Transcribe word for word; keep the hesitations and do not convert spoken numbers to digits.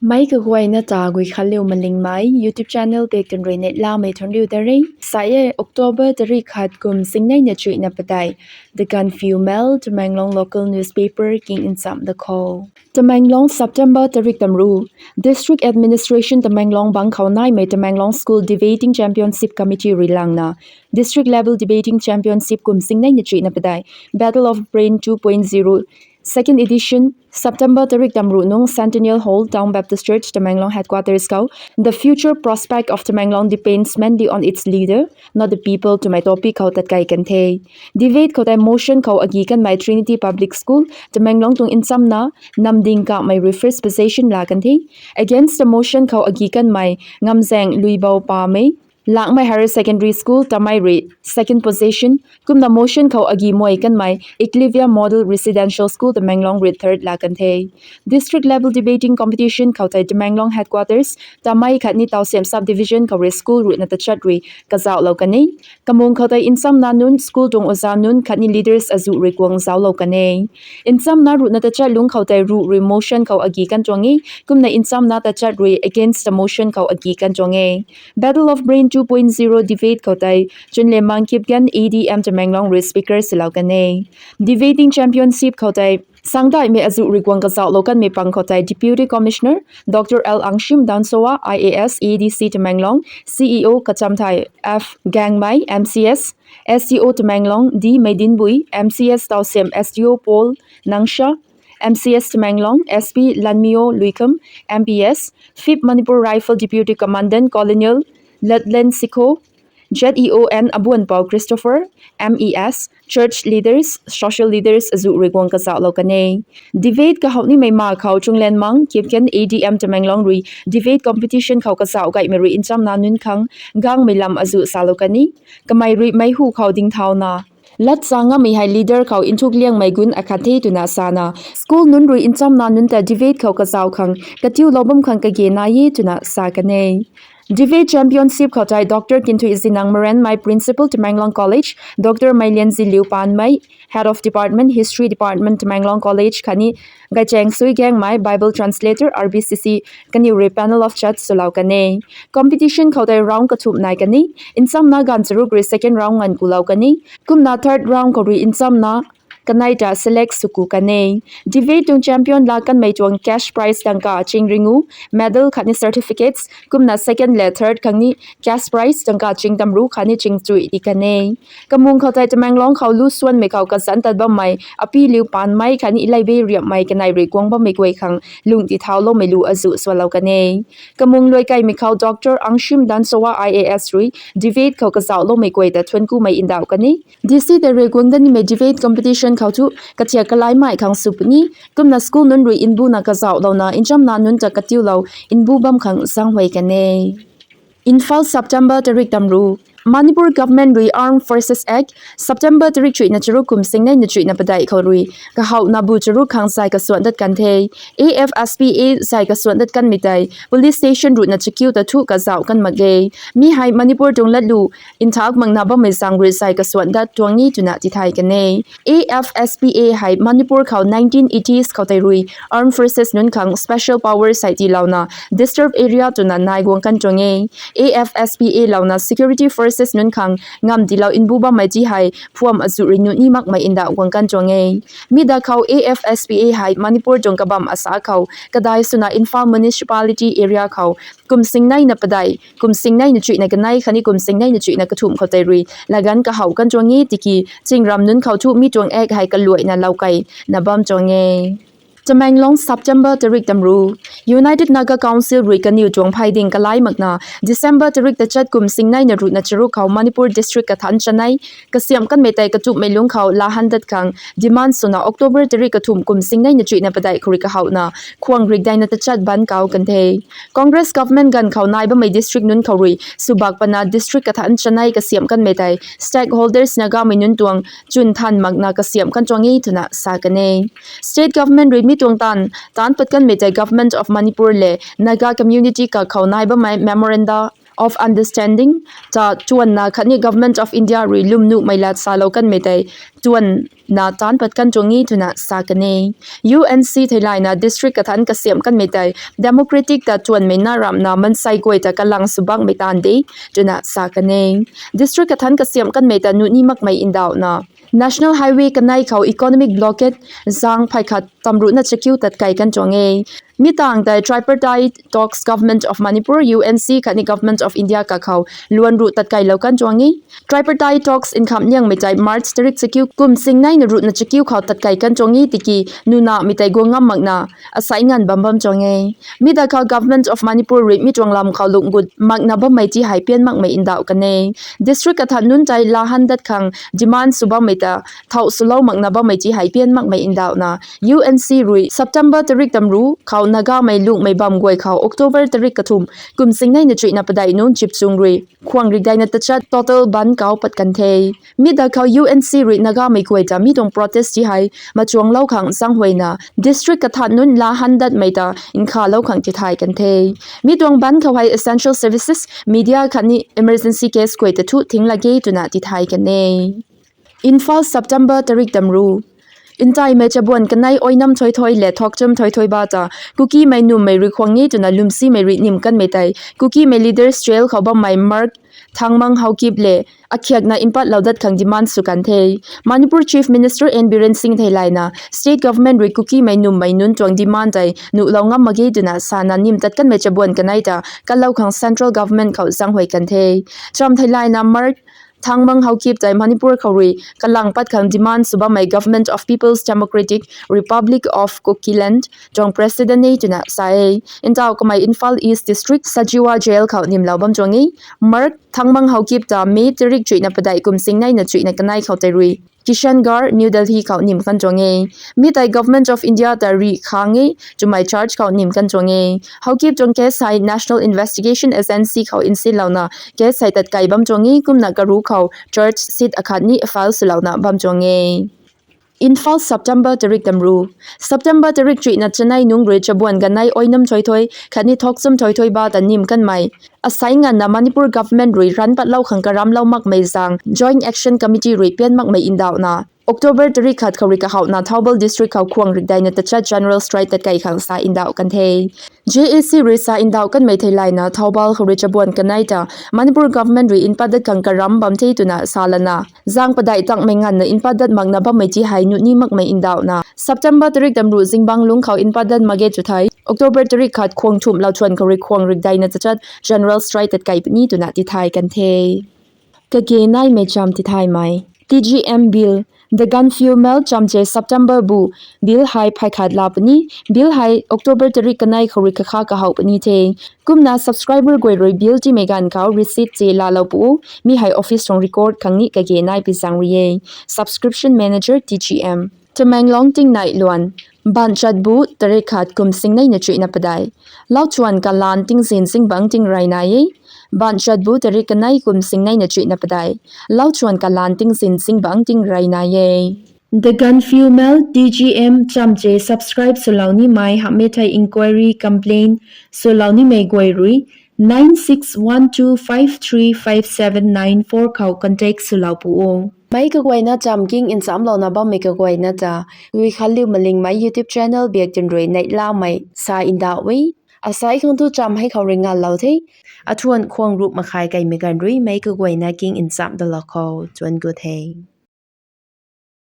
Mei kaguayna ta Guikhanliu Malingmei YouTube channel pek tun rui neihlamei thuanc riu da re. Sa e October tarik khat kum singneina chuihna padeih, The Gaanphiu Mail, Tamenglong local newspaper king nchamh da khou. Tamenglong, September tarik tamru. District Administration Tamenglong bangc khou naimei Tamenglong School Debating Championship Committee rui langna, District Level Debating Championship kum singneina chuihna padeih, Battle of Brain two point zero, Second Edition, September tarik tamru nung Centennial Hall, Town Baptist Church, Tamenglong Headquarters khou, The Future Prospect of Tamenglong Depends Mainly on Its Leader, Not the People twmei topic khou tatkai kan the. Debate khou tei motion khou agi kanmei Trinity Public School, Tamenglong tuang nchamna, Namding Kamei rui first position la kan the. Against the motion khou agi kanmei Ngamzaeng Luibou Pamei, Langmei Higher Secondary School, Tamei rui second position, kumna motion khou agi muai kanmei Eclavia Model Residential School, Tamenglong rui third la kan the. District level debating competition khou tei Tamenglong Headquarters, Tamei khatni Tousem Subdivision khou rui school ruhna tachat rui kazauhlou kan e. Kamung khou tei nchamna nunc, school tuang oja nunc khatni leaders azuh rui kuang zauclou kan e. Nchamna ruhna tachat lungc khou tei ruh rui motion khou agi kan tuang e, kumna nchamna tachat rui against the motion khou agi kan tuang e. Battle of Brain two point zero debate khou tei Chunlemmang Kipgen, A D M Tamenglong rui speaker swlou kan e. Debating championship khou tei sangdaihmei azuh rui kuang kazauhlou kanmei pang khou tei Deputy Commissioner Doctor L Angshim Danshowa, I A S, A D C Tamenglong, C E O Kachamthai F Gangmei, M C S, S D O Tamenglong D Meidinbui, M C S Tousem S D O Paul Nangsha, M C S Tamenglong S P Lanmio Luikham, M P S, Fifth Manipur Rifle Deputy Commandant Colonel Latlen Sikho, Z E O N Abuanpou Christopher, M E S, church leaders, social leaders azuh rui kuang kazauhlou kan e. Debate kahouh nimei ma khou Chunlemmang Kipgen, A D M Tamenglong rui debate competition khou kazauh gaymei rui nchamna nunc khang gangmei lam azuh salou kan e. Kamei rui meic hu khou dingthauna lat sa ngammei hei leader khou nthuk liangmei gun akhat the twna sana, school nunc rui nchamna nunc ta debate khou kazauh khang katiulou bam khang kage nai e twna sa kan e. Debate championship khou tei Doctor Kinthuizinang Marenmei, Principal Tamenglong College, Doctor Meilianziliu Panmei, Head of Department, History Department, Tamenglong College khatni Gaichaengsui Gangmei, Bible Translator, R B C C, kaniw rui panel of judge swlou kan e. Competition khou tei round kathumh nai kan e. Nchamna ganv charuk rui second round nganv kulou kan e. Kumna third round khou rui nchamna kanei ta select sw ku kan e. Debate tuang champion laa kanmei tuang cash prize dangka ching ringu, medal khatni certificates, kumna second le third khang ni cash prize dangka ching tamru khatni ching chuih di kan e. Kamung khou tei Tamenglong khou lu suanmei khou kazanc tat bammei Api Liu Panmei khatni Leibe Riapmei kanei rui guang bammei guay khang lungh tithauloumei lu azuh swlou kan e. Kamung luaikaimei khou Doctor Angshim Danshowa I A S rui debate khou kazauhloumei guay ta thuanc kumei ndauh kan e. D C tei rui guang dat nimei debate competition khou thu kathiak kalaimei khang sw puni, kumna school nunc rui nbuna kazauhlouna nchamna nunc ta katiulou nbu bam khang zaenghuay kan e. Imphal, September tarik tamru. Manipur Government rui Armed Forces Act, September tarik chuihna charuk kum singneina chuihna padeih khou rui kahouhna bu charuk khang zay kasuan dat kan the. A F S P A zay kasuan dat kanmei tei police station ruhna chakiu ta thu kazauh kan mak ge. Mi hei Manipur tuang latlu nthak makna bammei zaeng rui zay kasuan dat tuang e twna tithay kan e. A F S P A hei Manipur khou nineteen eighties khou tei rui Armed Forces nunc khang special powers hei tiilouna disturb area twna nai guang kan tuang e. A F S P A louna security forces nunc khang ngamv tiilou nbu bammei ti hei phuam azuh rui nuh ni makmei ndauh guang kan tuang e. Mi da khou A F S P A hei Manipur tuang kabamv asa khou kadai swna Imphal Municipality area khou kum singneina padeih, kum singneina chuihna kanei khatni kum singneina chuihna kathumh khou tei rui laganv kahouh kan tuang e tiki chingram nunc khou thu mi tuang act hei kaluaina lou keyna bam tuang e. Tamenglong, September tarik tamru. United Naga Council rui kaniw tuang phey ding kalai makna December tarik tachat kum singneina ruhna charuk khou Manipur District kathanc chanei kasiamh kanmei tei katupmei lungc khou laa han dat khang demand swna October tarik kathumh kum singneina chuihna padeih khou rui kahouhna khuang rikdeina tachat ban kau kan the. Congress government ganv khou nai bammei district nunc khou rui swbak pana district kathanc chanei kasiamh kanmei tei stakeholders Nagamei nunc tuang chwn than makna kasiamh kan tuang e twna sa kan e. State government rui mi tuang taanv taanc pat kanmei tei Government of Manipur le Naga community kakhou nai bammei memoranda of Understanding ta tuanna khatni Government of India rui lwmnuhmei lat salou kanmei tei tuanna taanc pat kan tuang e twna sa kan e. U N C theilayna district kathanc kasiamh kanmei tei democratic ta tuanmei na ramhna mansei guay ta kalang sw bakmei taanv de twna sa kan e. District kathanc kasiamh kanmei ta nuh ni makmei ndauhna National Highway kanei khou economic blockade zang phay khat tamruhna chakiu tatkai kan tuang e. Mi tangv tei tripartite talks Government of Manipur, U N C khatni Government of India kakhou luan ruh tatkailou kan tuang e. Tripartite talks nkhamh liangmei tei March tarik chakiu kum singneina ruhna chakiu khou tatkai kan tuang e tiki nunahmei tei guang ngam makna asai nganv bam bam tuang e. Mi da khou Government of Manipur rui mi tuang lam khou lungc gut makna bammei ti hei pian makmei ndauh kan e. District kathanc nunc tei lahan dat khang demand sw bammei ta thau swlou makna bammei ti hei pian makmei ndauhna U N C rui September tarik tamru khou Nagamei lunghmei bam guay khou October tarik kathumh kum singneina chuihna padeih nunc chipchung rui khwang rikdeina tachat total ban kau pat kan the. Mi da khou U N C rui Nagamei guay ta mi tuang protest ti hei machuanglou khang zaenghuayna district kathanc nunc lahan datmei ta nkhavlou khang tithay kan the. Mi tuang ban khou hei essential services, media khatni emergency case guay ta thu thing lak ge twna tithay kan e. Imphal, September tarik tamru. Ntaimei chabuan kanei Oinam Thoithoi le Thokcham Thoithoi ba ta Kukimei nummei rui khwang e twna lwmsimei rui nim kanmei tei Kukimei leaders jail khou bammei Mark Thangmang Haokip le akhiakna mpatlou dat khang demand sw kan the. Manipur Chief Minister N Biren Singh theilayna state government rui Kukimei nummei nunc tuang demand tei nuhlou ngam mak ge twna sana nim tat kanmei chabuan kanei ta kalou khang central government khou zaenghuay kan the. Cham theilayna Mark Thangmang Haokip tei Manipur khou rui kalang pat khang demand sw bammei Government of People's Democratic Republic of Kukiland tuang president e twna sa e. Ntau kamei Imphal East District Sajiwa Jail khou nimlou bam tuang e. Mark Thangmang Haokip ta May tarik chuihna padeih kum singneina chuihna kanei khou tei rui Kishan Garh, New Delhi khou nim kan tuang e. Mi tei Government of India ta rih khang e twmei charge khou nim kan tuang e. Haokip tuang case hei National Investigation Agency khou nsinlouna case hei tatkai bam tuang e, kumna karu khou charge sheet akhat ni file swlouna bam tuang e. Imphal, September tarik tamru. September tarik chuihna chanei nunc rui chabuan kanei Oinam Thoithoi khatni Thokcham Thoithoi ba ta nim kanmei asai nganvna Manipur government rui ranv patlou khang karamlou makmei zaeng Joint Action Committee rui pian makmei ndauhna October tarik khat khou rui kahauna Thoubal district khou khwang rikdeina tachat general strike tatkai khang sa ndauh kan the. J A C rui sa ndauh kanmei theilayna Thoubal khou rui chabuan kanei ta Manipur government rui npat dat khang karam bam the twna salana zaeng padeih tangmei nganvna npat dat makna bammei ti hei nuh ni makmei ndauhna September tarik tamru zingbangc lungc khou npat dat mak ge tw thei October tarik khat khwang thumhlou thuan khou rui khwang rikdeina tachat general strike tatkai puni twna tithay kan the. Kage naimei cham tithaymei. T G M Bill, The Gaanphiu Mail chamche September bu bill hei phay khat la puni. Bill hei October tarik kanei khou rui kakha kahaw puni the. Kumna subscriber guay rui bill timei ganv khou receipt che laalou pu o. Mi hei office tuang record khang ni kage nai pi zaeng rui e. Subscription Manager, T G M. Tamenglong tingnai luan. Banchat bu tarik khat kum singneina chuihna padeih. Lau chuan kalan tingzin zingbangc tingrey nai e. Banchat bu tarik kanei kum singneina chuihna padeih. Lau chuan kalan tingzin zingbangc tingrey nai e. The Gaanphiu Mail, T G M chamche subscribe swlou nimei hamhmei thei inquiry complaint swlou nimei guay rui nine six one two five three five seven nine four khou contact swlou pu o. Meic kaguayna cham king nchamlouna bammei kaguayna ta Guikhanliu Malingmei YouTube channel biak tin rui neihlamei sa ndauh e. Asai khang thu cham hei khou rui nganlou the. Athuan khwang ruh makhai kaimei ganv rui meic kaguayna king ncham dalou khou chuan gut the.